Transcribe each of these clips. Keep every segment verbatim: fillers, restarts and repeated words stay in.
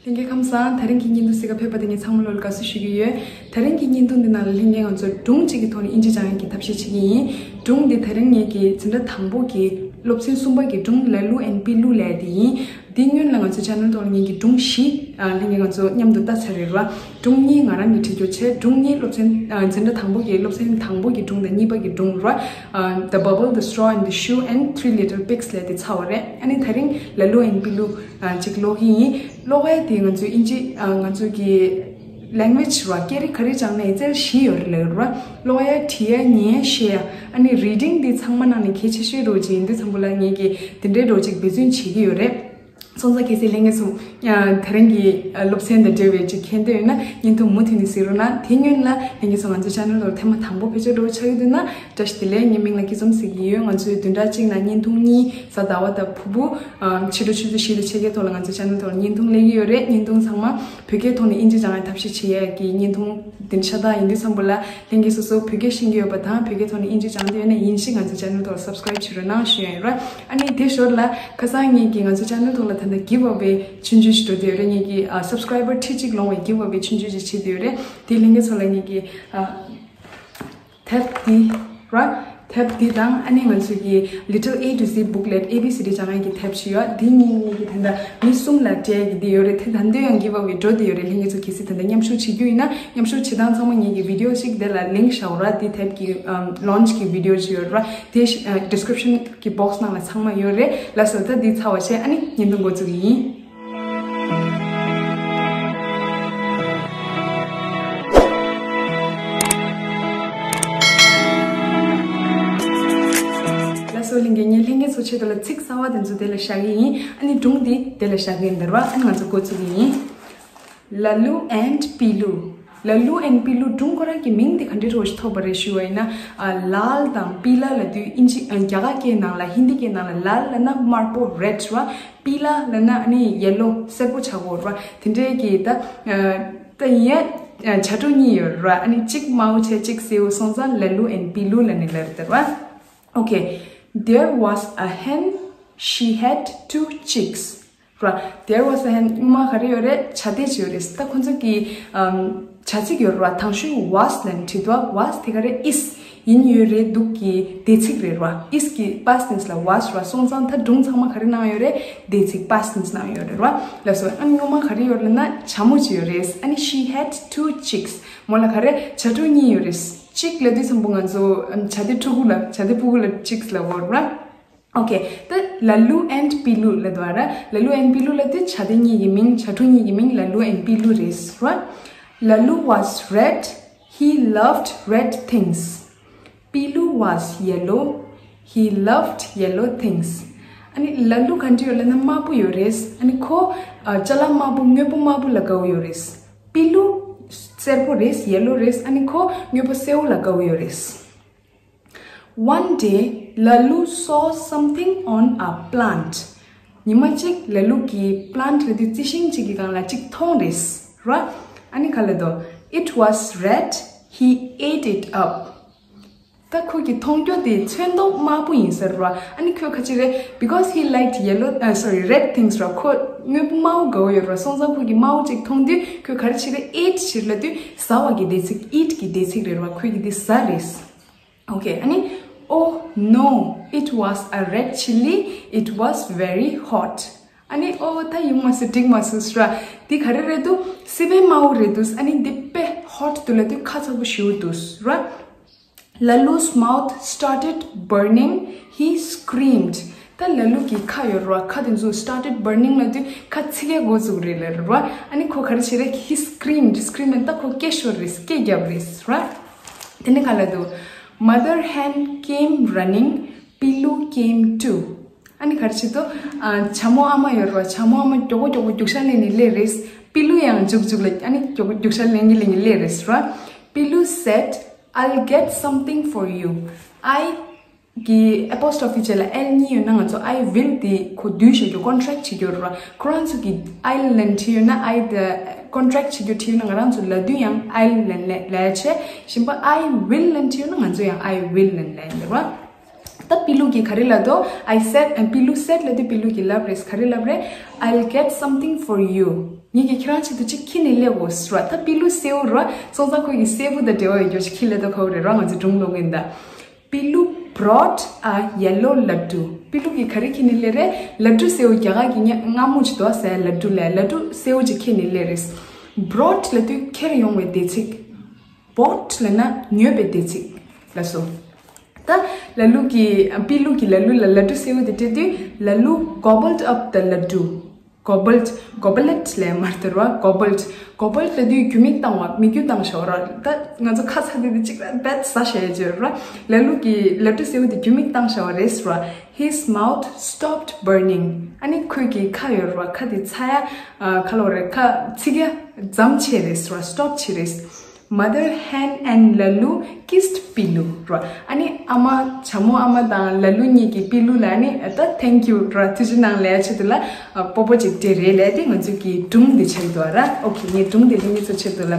ལྷན་རྒྱས་ཁམས་བཟང་། དེ་རིང་གི་བརྙན་ཐུང་གཟིགས་ག་ཕེབས་པ་དེ་ངས་ཚང་མ་ལོ་ལ་དགའ་བསུ་ཞུ་གི་ཡོད། དེ་རིང་གི་བརྙན་ཐུང་འདི་ནང་ལ་ལྷན་རྒྱས་ང་ཚོ་སྒྲུང་གཅིག་གི་ཐོག་ནས་དབྱིན་ཇི་སྦྱང་ཡག་གི་ཐབས་ཤེས་བྱེད་ཀྱི་ཡིན། སྒྲུང་འདི་དེ་རིང་ངེད་ཀྱི་འཛིན་གྲྭ་དང་པོ་གི་སློབ་ཚན་གསུམ་པ་གི་སྒྲུང་ལ་ལུ་ཨེན་པི་ལུ་ལབ་དེ་ཡིན། འདི་སྔོན་ལ་ང་ཚོའི་ཆེ་ནལ་ཐོག་ལ་ངེད་ཀྱི་སྒྲུང་བཞི་ཨ་ལྷན་རྒྱས་ང་ཚོ་མཉམ་དུ་ལྟ་ཚར་རེད་ར། སྒྲུང་གཉིས་ང་རང་གིས་བྲིས་རྒྱུ་བྱས། སྒྲུང་གཉིས་སློབ་ཚན་ཨ་འཛིན་གྲྭ་དང་པོ་གི་སློབ་ཚན་དང་པོ་གི་སྒྲུང་དང་གཉིས་པ་གི་སྒྲུང་ར། ཨ་The Bubble, the Straw and the Shoe and Three Little Pigs ལབ་དེ་ཚར་བ་རེད། ཨ་ནི་དེ་རིང་ལ་ལུ་ཨེན་པི་ལུ་ཨ་ཅིག་ཀློག་གི་ཡིན། ཀློག་ཡ་དེ་ང་ཚོའི་དབྱིན་ཇི་ཨ་ང་ཚོ་གི language ར་སྐད་རིགས་ག་རེ་སྦྱངས་ནའི་རྩལ་བཞི་ཡོད་རེད་ལབ་ར། ཀློག་ཡ། བྲིས་ཡ། ཉན་ཡ། བཤད་ཡ། ཨ་ནི་reading འདི་ཚང་མ་ནང་ནས་གལ་ཆེ་ཤོས་རོ་ཅིག་ཡིན་དུས་ཙམ་པོ་ལ་ངེད་ཀྱིས་དེ་འདྲའི་རོ་ཅིག་འབད་བརྩོན་བྱེད་ཀྱི་ཡོད་རེད། སོང་ཙང་གལ་སྲིད་ལྷན་རྒྱས་ཚོ་ཨ་དེ་རིང་གི་ཨ་སློབ་ཚན་དང་འབྲེལ་བའི་ཅིག་མཁྱེན་འདོད་ཡོད་ན་བརྙན་ཐུང་མུ་མཐུད་ནས་གཟིགས་རོགས་གནང་། དེ་སྔོན་ལ་ལྷན་རྒྱས་ཚོ་ང་ཚོའི་ཆེ་ནལ་ཐོག་ཐེངས་མ་དང་པོ་ཕེབས་ཆོག་འགྲོ་ཆགས་ཡོད་འདུག་ན། བཀྲ་ཤིས་བདེ་ལེགས། ངའི་མིང་ལ་སྐྱིད་འཛོམས་ཟེར་གྱི་ཡོད། ང་ཚོའི་བདུན་ཕྲག་གཅིག་ནང་བརྙན་ཐུང་གཉིས་གཟའ་ཟླ་བ་དང་ཕུར་བུ། ཨམ་ཕྱི་དྲོ་ཆུ་ཚོད་བཞི་དང་ཕྱེད་ཀའི་ཐོག་ལ་ང་ཚོའི་ཆེ་ནལ་ཐོག་ལ་བརྙན་ཐུང་སླེབས་ཀྱི་ཡོད་རེད། བརྙན་ཐུང་ཚང་མ་བོད་སྐད་ཐོག་ནས་དབྱིན་ཇི་སྦྱང་ཡའི་ཐབས་ཤེས་བྱེད་ཡས་ཀྱི་བརྙན་ཐུང་འདི་ཤ་སྟག་ཡིན་དུས་ཙམ་པོ་ལ་ལྷན་རྒྱས་སོ་སོ་བོད་སྐད་ཤེས་ཀྱི་ཡོད་པ་དང་བོད་སྐད་ཐོག་ནས་དབྱིན་ཇི་སྦྱང་འདོད་ཡོད་ན་ཡིན་གཅིག་ང་ཚོའི་ཆེ་ནལ་ཐོག་ལ་སབ་སི་ཀ་རེབ་བྱེད་རོགས་གནང་ཞུ་ཡ་ཡིན་ར། ཨ་ནི་དེ་ཞོར་ལ་ཁ་སང་ངེད་ཀྱིས་ང་ཚོའི་ཆེ་ནལ་ཐོག་ལ་ད་ལྟ་གིབ་ཨ་ཝེ་ཆུང་ཆུང་ཞིག་འགྲོ་བསྡད་ཡོད་རེད། ངེད་ཀྱི་ཨ་སབ་སི་ཀ་རེབ་བར་ཁྲི་གཅིག་ལོངས་པའི་གིབ་ཨ་ཝེ་ཆུང་ཆུང་ཞིག་བྱེད་བསྡད་ཡོད་རེད། དེ་ལྷན་རྒྱས་ཚོ་ལ་ངེད་ཀྱིས་ཨ། དེབ་འདི་ར། དེབ་འདི་དང་ཨ་ནི་ང་ཚོ་གི་Little A to Z booklet A B C D སྦྱང་ཡག་གི་དེབ་ཅིག་ཡོད། འདི་གཉིས་གཉིས་ཀྱི་ད་ལྟ་མི་གསུམ་ལ་སྤྲད་ཀྱི་འདི་ཡོད་རེད། དེ་ད་འདོད་ཡང་གིབ་ཨ་ཝེ་འགྲོ་བསྡད་ཡོད་རེད། ལྷན་རྒྱས་ཚོ་གལ་སྲིད་ད་ལྟ་མཉམ་ཞུགས་བྱེད་རྒྱུ་ཡིན་ན་མཉམ་ཞུགས་བྱེད་སྟངས་ཚང་མ་ངེད་ཀྱི་བི་ཌི་ཡོ་ཅིག་དེ་ལ་ལིང་ཀི་བཞག་ར། དེ་དེབ་ཀྱི་ལོན་ཆི་གི་བི་ཌི་ཡོ་ཅིག་ཡོད་ར། དེ་ཌི་སི་ཀི་རིབ་ཤན་གི་བོག་སི་ནང་ལ་ཚང་མ་ཡོད་རེད། ལགས་སོ། ད་འདི་ཚར་བ་བྱས་ཨ་ནི་བརྙན་ཐུང་འགོ་བཙུགས་ཀྱི་ཡིན། ལགས་སོ་ལྷན་རྒྱས། ངས་ལྷན་རྒྱས་ཚོ་ཆེད་དུ་ལ་ཚིག་གསར་བ་དེ་ཚོ་དེ་ལ་བཞག་གི་ཡིན། ཨ་ནི་སྒྲུང་འདི་དེ་ལ་བཞག་གི་ཡིན་ད་ར། ཨ་ནི་ང་ཚོ་འགོ་བཙུགས་གི་ཡིན། ལ་ལུ་and པི་ལུ། ལ་ལུ་and པི་ལུ་སྒྲུང་ཁོ་རང་གི་མིང་དེ་ག་འདྲའི་རོ་ཞིག་ཐོགས་པ་རེད་ཞུ་བ་ཡིན་ན། ཨ་ལཱལ་དང་པི་ལ་ལབ་དུས་དབྱིན་ཇི་ཨ་རྒྱ་གར་སྐད་ནང་ལ་ཧིན་དི་སྐད་ནང་ལ་ལཱལ་ལབ་ན་དམར་པོ་རེཌ་ར། པི་ལ་ལབ་ན་ཨ་ནི་ཡེ་ལོ་སེར་པོ་ཆགས་ཡོད་ར། དེ་འདྲའི་གི་ད་ཨ་ད་ཡིན་ཡ་ཨ་བྱ་སྒྲོ་གཉིས་ཡོད་ར། ཨ་ནི་གཅིག་དམར་པོ་བྱས་གཅིག་སེར་པོ། སོང་ཙང་ལ་ལུ་and པི་ལུ་ལབ་ནས་ལབ་རེད་ར། Okay, there was a hen, she had two chicks. ར། There was a hen. སྔོན་མ་ག་རེ་ཡོད་རེད། བྱ་དེ་ཅིག་ཡོད་རེད། ད་ཁོ་ཚོ་གི་ཨམ་བྱ་ཚིག་ཡོད་ར། དང་ཤོས་was ལབ་ནས་བྲིས་འདུག was དེ་ག་རེ། is ཡིན་ཡོད་རེད་འདུག་གི་འདས་ཚིག་རེད་ར། is གི་past tense ལ་was ར། སོང་ཙང་ད་སྒྲུང་ཚང་མ་ག་རེ་གནང་ཡོད་རེད། འདས་ཚིག་past tense གནང་ཡོད་རེད་ར། ལགས་སོ། ཨ་ནི་སྔོན་མ་ག་རེ་ཡོད་རེད་ན་བྱ་མོ་ཅིག་ཡོད་རེད། ཨ་ནི་she had two chicks. མོ་ལ་ག་རེ། བྱ་སྒྲོ་གཉིས་ཡོད་རེད། གཅིག་ལབ་དུས་ཙམ་པོ་ང་ཚོ་ཨམ་བྱ་དེ་ཕྲུ་གུ་ལ། བྱ་དེ་ཕྲུ་གུ་ལ་chicks ལབ་ཡོད་ར། Okay, ད་ལ་ལུ་and པི་ལུ་ལབ་འདུག་ར། ལ་ལུ་and པི་ལུ་ལབ་དུས་བྱ་དེ་གཉིས་ཀྱི་མིང་། བྱ་ཕྲུག་གཉིས་ཀྱི་མིང་ལ་ལུ་and པི་ལུ་རེད་ར། ལ་ལུ was red, he loved red things. པི་ལུ was yellow, he loved yellow things. ཨ་ནི་ལ་ལུ་ག་འདྲ་ཡོད་ལབ་ན་དམར་པོ་ཡོད་རེད། ཨ་ནི་ཁོ་ཨ་ཅ་ལག་དམར་པོ། དངོས་པོ་དམར་པོ་ལ་དགའ་བོ་ཡོད་རེད། པི་ལུ་སེར་པོ་རེད། ཡེ་ལོ་རེད། ཨ་ནི་ཁོ་དངོས་པོ་སེར་པོ་ལ་དགའ་བོ་ཡོད་རེད། One day, Lalu saw something on a plant. ཉི་མ་གཅིག་ལ་ལུ་གིས་plant ལབ་དུས་རྩི་ཤིང་གཅིག་གི་སྒང་ལ་གཅིག་མཐོང་རེད་ར། ཨ་ནི་ག་ལབ་འདུག It was red, he ate it up. ད་ཁོ་གིས་མཐོང་རྒྱུ་དེ་ཚོན་མདོག་དམར་པོ་ཡིན་ས་རེད་ར། ཨ་ནི་ཁོས་ག་ཅི་རེད། Because he liked yellow, uh, sorry, red things ར། ཁོ་དངོས་པོ་དམར་པོ་དགའ་བོ་ཡོད་ར། སོང་ཙང་ཁོ་གིས་དམར་པོ་གཅིག་མཐོང་དུས་ཁོས་ག་རེ་བྱས་རེད། ate བྱས་ལབ་དུས་ཟ་བ་གི་འདས་ཚིག eat གི་འདས་ཚིག་རེད་ར། ཁོས་གི་དེ་ཟ་རེད། Okay, ཨ་ནི། Oh no, it was a red chilli, it was very hot. ཨ་ནི། ཨོ། ད་ཡོང་མ་སོང་། འགྲིག་མ་སོང་ཟེར་ར། འདི་ག་རེ་རེད་འདུག་སི་པན་དམར་པོ་རེད་འདུག་ཨ་ནི་འདི་དཔེ་hot འདུག་ལབ་དུས་ཁ་ཚ་པོ་ཞེ་པོ་འདུག་ཟེར་ར། Lalu's mouth started burning, he screamed. ད་ལ་ལུ་གི་ཁ་ཡོད་ར། ཁ་དེ་ཚོ་started burning ལབ་དུས་ཁ་ཚིག་ཡ་འགོ་བཙུགས་རེད་ལབ་ར། ཨ་ནི་ཁོ་ག་རེ་བྱས་རེད། He screamed. Scream ལབ་ད་ཁོ་སྐད་ཤོར་རེད། སྐད་བརྒྱབ་རེད་ཟེར་ར། དེ་ནས་ག་ལབ་འདུག Mother hen came running, Pilu came too. ཨ་ནི་ག་རེ་བྱེད་དོ། ཨ། བྱ་མོ་ཨ་མ་ཡོད་ར། བྱ་མོ་ཨ་མ་མགྱོགས་པོ་མགྱོགས་པོ་རྒྱུག་ཤར་ལེན་ནས་སླེབས་རེད། པི་ལུ་ཡང་མགྱོགས་མགྱོགས་ལ་ཨ་ནི་མགྱོགས་པོ་རྒྱུག་ཤར་ལེན་གྱིན་ལེན་གྱིན་སླེབས་རེད་ཟེར་ར། Pilu said, I'll get something for you. I གི་apostrophe རྗེས་ལ་L གཉིས་ཡོད་ན་ང་ཚོ་I will དེ་གོ་བསྡུས་བྱེད་རྒྱུ། contract བྱེད་རྒྱུ་རེད་བ། ཁོ་རང་ཚོ་གིས་I'll ལབ་བྲིས་ཡོད་ན། I དེ་contract བྱེད་རྒྱུ་བྲིས་ཡོད་ན། ང་རང་ཚོ་ལབ་དུས་ཡང་I'll ལབ་ལབ་ལབ་བྱས། གཞན་པ་I will ལབ་བྲིས་ཡོད་ན་ང་ཚོ་ཡང་I will ལབ་ལབ་ཡིན་རེད་བ། ད་པི་ལུ་གིས་ག་རེ་ལབ་འདུག I said, ཨ། པི་ལུ་said ལབ་དུས་པི་ལུ་གིས་ལབ་རེད། ག་རེ་ལབ་རེད། I'll get something for you. ངེད་ཀྱིས་ཁྱེད་རང་ཆེད་དུ་གཅིག་ཁྱེར་ནས་སླེབས་དགོས་ར། ད་པི་ལུ་སེའུ་ར། སོང་ཙང་ཁོ་གི་སྲས་པོ་དང་འབྲེལ་བ་ཡོད་རྒྱུ་ཞིག་ཁྱེར་སླེབས་དོ་ཁོ་རེད་ར། ང་ཚོ་སྒྲུང་ཀློག་གིན་ད། པི་ལུ brought a yellow laddu. པི་ལུ་གིས་ག་རེ་ཁྱེར་ནས་སླེབས་རེད། ལ་ཌུ་སེའུ། རྒྱ་གར་གྱི་མངར་མོ་ཅིག་འདུག་ཟེར། ལ་ཌུ་ལབ། ལ་ཌུ་སེའུ་ཅིག་ཁྱེར་ནས་སླེབས་རེད། brought ལབ་དུས་ཁྱེར་ཡོང་བའི་འདས་ཚིག bought ལབ་ན་ཉོས་པའི་འདས་ཚིག་ལ་སོ། ད་ལ་ལུ་གིས། པི་ལུ་གིས་ལ་ལུ་ལ་ལ་ཌུ་སེའུ་དེ་སྤྲད་དུས། ལ་ལུ་gobbled up the laddu. gobbled, goblet ལབ་མ་རེད་ར། gobbled, gobbled ལབ་དུས་རྒྱུ་མིག་བཏང་བ། མིག་རྒྱུ་བཏང་བཞག་པ་ར། ད་ང་ཚོ་ཁ་ཚ་དེ་དེ་གཅིག་ར་བེད་ཟ་བཞག་ཡ་ཅིག་ཡོད་ར། ལ་ལུ་གིས་ལ་ཌུ་སེའུ་དེ་རྒྱུ་མིག་བཏང་བཞག་པ་རེད་ར། His mouth stopped burning. ཨ་ནི་ཁོའི་གི་ཁ་ཡོད་ར། ཁ་དེ་ཚ་ཡ། ཨ། ཁ་ལོ་རེད། ཁ་ཚིག་ཡ་ཙམ་བྱས་རེད་ར། stop བྱས་རེད། Mother hen and Lalu kissed Pilu ར། ཨ་ནི་ཨ་མ། བྱ་མོ་ཨ་མ་དང་ལ་ལུ་གཉིས་ཀྱིས་པི་ལུ་ལ་ནི་ད་thank you ར། ཐུགས་རྗེ་གནང་ལབ་ཡ་ཆེད་དུ་ལ་སྤོ་སྤོ་ཅིག་སྤྲད་རེད་ལབ་དེ་ང་ཚོ་གི་སྒྲུང་འདི་ཆགས་འདུག་ར། ཨོ་ཁེ། ངས་སྒྲུང་འདི་ལྷན་རྒྱས་ཚོ་ཆེད་དུ་ལ།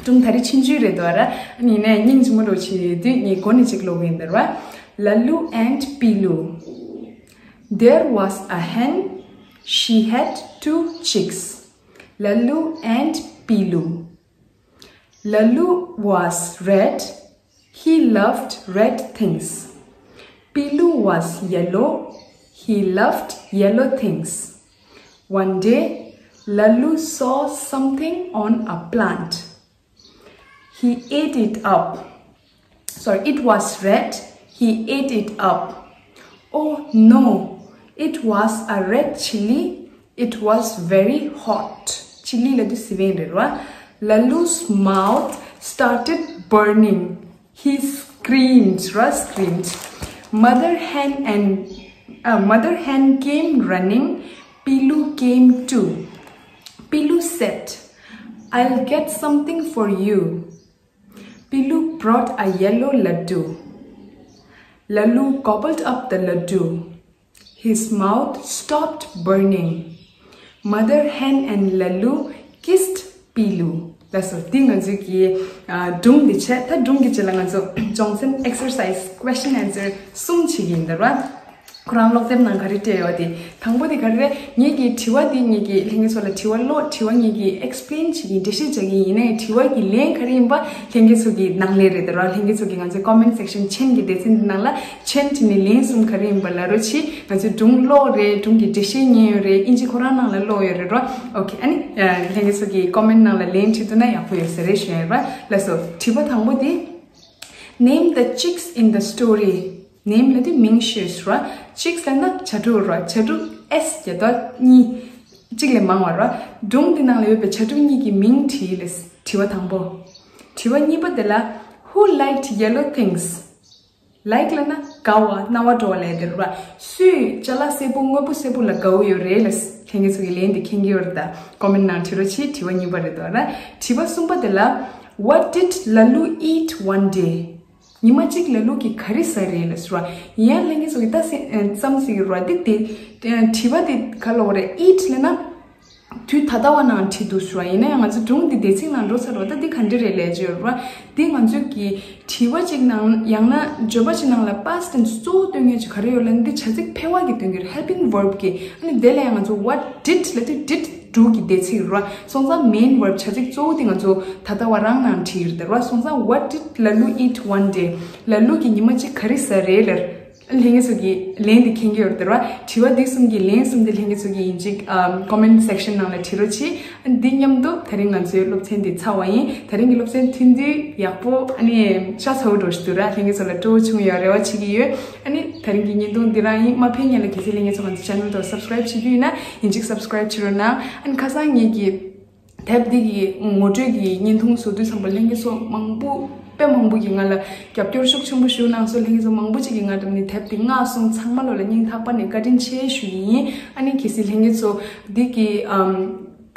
སྒྲུང་ད་རེས་ཆུང་ཆུང་རེད་འདུག་ར། ཨ་ནི་ནས་སྙིང་རྗེ་མོ་འདྲ་བྱེད་དུས་ངས་འགོ་ནས་ཅིག་ཀློག་གི་ཡིན་ད་ར། Lalu and Pilu. There was a hen. She had two chicks. Lalu and Pilu. Lalu was red. He loved red things. Pilu was yellow. He loved yellow things. One day, Lalu saw something on a plant. He ate it up. Sorry, it was red. He ate it up. Oh no, it was a red chili. It was very hot. Chili ལབ་དུས་སི་པན་རེད་ར། Lalu's mouth started burning. He screamed ར། screamed. Mother hen and, uh, mother hen came running. Pilu came too. Pilu said, "I'll get something for you." Pilu brought a yellow laddu. Lalu gobbled up the laddu. His mouth stopped burning. Mother hen and Lalu kissed Pilu. ལགས་སོ། འདི་ང་ཚོའི་གི་ཨ་སྒྲུང་འདི་བྱས། ད་སྒྲུང་གི་རྗེས་ལ་ང་ཚོ་སྦྱོང་ཚན་exercise, question answer གསུམ་བྱེད་ཀྱི་ཡིན་ད་ར། ཁོ་རང་ཀློག་དེབ་ནང་ག་རེ་སྤྲད་ཡོད་དེ། དང་པོ་དེ་ག་རེ་རེད། ངེད་ཀྱི་དྲི་བ་འདི་ངེད་ཀྱི་ལྷན་རྒྱས་ཚོ་ལ་དྲི་བ་ཀློག་དྲི་བ་ངེད་ཀྱི་explain བྱེད་ཀྱི་ཡིན། འགྲེལ་བཤད་རྒྱག་གི་ཡིན་ནའི་དྲི་བ་གི་ལན་ག་རེ་ཡིན་པ་ལྷན་རྒྱས་ཚོ་གི་ནང་ལས་རེད་ད་ར། ལྷན་རྒྱས་ཚོ་གི་ང་ཚོའི་comment section མཆན་གྱི་སྡེ་ཚན་འདི་ནང་ལ་མཆན་བྲིས་ནས་ལན་གསུམ་ག་རེ་ཡིན་པ་ལབ་རོགས་གྱིས། ང་ཚོས་སྒྲུང་ཀློག་རེད། སྒྲུང་གི་འགྲེལ་བཤད་ཉན་ཡོད་རེད། ཨིན་ཇི་ཁོ་རང་ནང་ལ་ཀློག་ཡོད་རེད་ར། ཨོ་ཁེ། ཨ་ནི་ལྷན་རྒྱས་ཚོ་གི་comment ནང་ལ་ལན་བྲིས་ཐུབ་ན་ཡག་པོ་ཡོད་ས་རེད་ཞུ་ཡ་ར། ལགས་སོ། དྲི་བ་དང་པོ་དེ། Name the chicks in the story. Name ལབ་དུས་མིང་ཤོད་ར། Chicks ལབ་ན་བྱ་ཕྲུག་ར། བྱ་ཕྲུག་S རྒྱག་དོ་གཉིས། གཅིག་ལས་མང་བ་ར། སྒྲུང་འདི་ནང་ལ་ཡོད་པའི་བྱ་ཕྲུག་གཉིས་ཀྱི་མིང་བྲིས་ལས། དྲི་བ་དང་པོ། དྲི་བ་གཉིས་པ་དེ་ལ། Who liked yellow things? Like ལབ་ན་དགའ་བ། སྣང་བ་འགྲོ་བ་ལབ་དེ་ར། སུས་ཅ་ལག་སེར་པོ་སྔོན་པོ་སེར་པོ་ལ་དགའ་བོ་ཡོད་རེད་ལས། ལྷན་རྒྱས་ཚོ་གི་ལན་དེ་མཁྱེན་གྱི་ཡོད་རེད་ད། comment ནང་བྲིས་རོགས་གྱིས། དྲི་བ་གཉིས་པ་རེད་དོ་ར། དྲི་བ་གསུམ་པ་དེ་ལ། What did Lalu eat one day? ཉི་མ་གཅིག་ལ་ལུ་གིས་ག་རེ་ཟ་རེད་ལབ་སོང་ར། ཡིན་ཡང་ལྷན་རྒྱས་ཚོ་གིས་ད་སེ་ཨ་བསམ་སྲིད་ཀྱི་ར། འདི་དེ་ཨ་དྲི་བ་དེ་ག་ལབ་དགོས་རེད། eat ལབ་ན་དུས་ད་ལྟ་བ་ནང་བྲིས་འདུག་སོང་ར། ཡིན་ན་ཡང་ང་ཚོ་སྒྲུང་འདི་སྡེ་ཚན་ནང་འགྲོ་ཚར་བ། ད་འདི་ག་འདྲ་རེད་ལབ་ཀྱི་ཡོད་ར། འདི་ང་ཚོ་གི་དྲི་བ་གཅིག་ནང་ཡང་ན་བརྗོད་པ་གཅིག་ནང་ལ་past tense གཙོ་བོ་སྟོན་མཁན་ཅིག་ག་རེ་ཡོད་ལབ་ན། འདི་བྱ་ཚིག་འཕེལ་བ་གི་སྟོན་གྱི་རེད། helping verb གི། ཨ་ནི་དེ་ལ་ཡང་ང་ཚོ་what did ལབ་དུས་did do གི་སྡེ་ཚིག་ར། སོང་ཙང་main verb བྱ་ཚིག་གཙོ་བོ་དེ་ང་ཚོ་ད་ལྟ་བ་རང་ནང་བྲིས་ཡོད་རེད་ར། སོང་ཙང་what did Lalu eat one day? ལ་ལུ་གིས་ཉི་མ་གཅིག་ག་རེ་ཟ་རེད་ལབ། ལྷན་རྒྱས་ཚོ་གིས་ལན་དེ་མཁྱེན་གྱི་ཡོད་རེད་ར། དྲི་བ་འདི་གསུམ་གྱི་ལན་གསུམ་དེ་ལྷན་རྒྱས་ཚོ་གིས་ཡིན་གཅིག་ཨམ་comment section ནང་ལ་བྲིས་རོགས་གྱིས། འདི་མཉམ་དུ་ད་རིང་ང་ཚོའི་སློབ་ཚན་འདི་ཚར་བ་ཡིན། ད་རིང་གི་སློབ་ཚན་ཐུང་དུས་ཡག་པོ་ཨ་ནི་ཤ་ཚ་བོ་འགྲོ་ཞིག་འདུག་ར། ལྷན་རྒྱས་ཚོ་ལ་སྤྲོ་བོ་བྱུང་ཡོད་རེ་བ་བྱེད་ཀྱི་ཡོད། ཨ་ནི་ད་རིང་གི་བརྙན་ཐུང་འདི་རང་ཡིན། མ་ཕེབས་སྔོན་ལ་གལ་སྲིད་ལྷན་རྒྱས་ཚོ་ང་ཚོ་channel དེ་subscribe བྱེད་རྒྱུ་ཡིན་ན་ཡིན་གཅིག་subscribe བྱེད་རོགས་གནང་། ཨ་ནི་ཁ་སང་ངེད་ཀྱི་དེབ་འདི་གི་ངོ་སྤྲོད་ཀྱི་བརྙན་ཐུང་བཟོ་དུས་ཙམ་པ་ལྷན་རྒྱས་ཚོ་མང་པོ་དཔེ་མང་པོ་གིས་ང་ལ་རྒྱབ་སྐྱོར་ཤུགས་ཆེན་པོ་ཞུ་གནང་སོང་། ལྷན་རྒྱས་ཚོ་མང་པོ་ཅིག་གིས་ང་འགྲམ་ནས་དེབ་འདི་མངགས་སོང་། ཚང་མ་ལོ་ལ་སྙིང་ཐག་པ་ནས་བཀའ་དྲིན་ཆེ་ཞུ་གི་ཡིན། ཨ་ནི་གལ་སྲིད་ལྷན་རྒྱས་ཚོ་འདི་གི་ཨམ་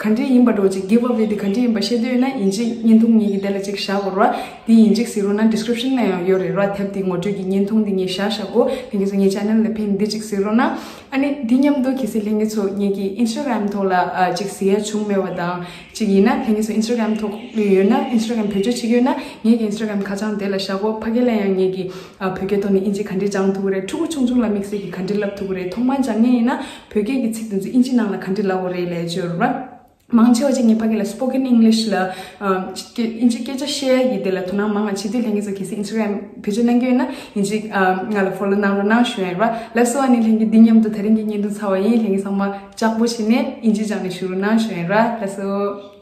ག་འདྲ་ཡིན་པ་འགྲོ་ཅིག་གིབ་ཨབ་ལས་དེ་ག་འདྲ་ཡིན་པ་ཤེས་འདོད་ཡོད་ན་ཡིན་གཅིག་བརྙན་ཐུང་ངེད་ཀྱི་དེ་ལ་ཅིག་བཞག་དགོས་ར། དེ་ཡིན་གཅིག་གཟིགས་རོགས་གནང་། ཌི་སི་ཀི་རིབ་ཤན་ལ་ཡང་ཡོད་རེད་ར། ཐེབས་དེ་ངོ་སྤྲོད་ཀྱི་བརྙན་ཐུང་དེ་ངས་བཞག་བཞག་གོ། ལྷན་རྒྱས་ཚོ་ངའི་ཆེ་ནལ་ལ་ཕེབས་འདི་ཅིག་གཟིགས་རོགས་གནང་། ཨ་ནི་འདི་མཉམ་དུ་གལ་སྲིད་ལྷན་རྒྱས་ཚོ་ངེད་ཀྱི་ཨིན་སི་ཊ་གྷ་རམ་ཐོག་ལ་ཨ་ཅིག་གཟིགས་ཡ་བྱུང་མེད་པ་དང་ཅིག་ཡིན་ན། ལྷན་རྒྱས་ཚོ་ཨིན་སི་ཊ་གྷ་རམ་ཐོག་ཡོད་ན། ཨིན་སི་ཊ་གྷ་རམ་བེད་སྤྱོད་བྱེད་ཀྱི་ཡོད་ན། ངེད་ཀྱི་ཨིན་སི་ཊ་གྷ་རམ་ཁ་བྱང་དེ་ལ་བཞག་གོ། ཕ་གི་ལ་ཡང་ངེད་ཀྱི་ཨ་བོད་སྐད་ཐོག་ནས་དབྱིན་ཇི་ག་འདྲས་སྦྱང་ཐུབ་ཀྱི་རེད། ཕྲུ་གུ་ཆུང་ཆུང་ལ་དམིགས་བསལ་གྱི་ག་འདྲས་ལབ་ཐུབ་ཀྱི་རེད། ཐོག་མར་སྦྱང་མཁན་ཡིན་ན་བོད་སྐད་ཀྱི་ཚིག་དེ་ཚོ་དབྱིན་ཇི་ནང་ལ་ག་འདྲས་ལབ་དགོས་རེད་ལབ་ཡ་ཅིག་ཡོད་རེད་པ། མང་ཆེ་བ་ཅིག་ངས་ཕ་གི་ལ་སི་པོ་ཀེན་ཨིང་ལིཤ་ལ་ཨ་སྐད་དབྱིན་ཇི་སྐད་ཆ་བཤད་ཡ་གི་དེ་ལ་དོ་སྣང་མང་བ་བྱེད་དུས། ལྷན་རྒྱས་ཚོ་གལ་སྲིད་ཨིན་སི་ཊ་གྷ་རམ་བེད་སྤྱོད་གནང་གི་ཡོད་ན་ཡིན་གཅིག་ཨ་ང་ལ་ཕོ་ལོ་གནང་རོགས་གནང་ཞུ་ཡ་ཡིན་ར། ལགས་སོ། ཨ་ནི་ལྷན་རྒྱས་འདི་མཉམ་དུ་དེ་རིང་གི་བརྙན་ཐུང་ཚར་བ་ཡིན། ལྷན་རྒྱས་ཚང་མ་ལྕགས་པོ་བྱས་ནས་དབྱིན་ཇི་སྦྱངས་ནས་བཞུགས་རོགས་གནང་ཞུ་ཡ་ཡིན་ར། ལགས་སོ།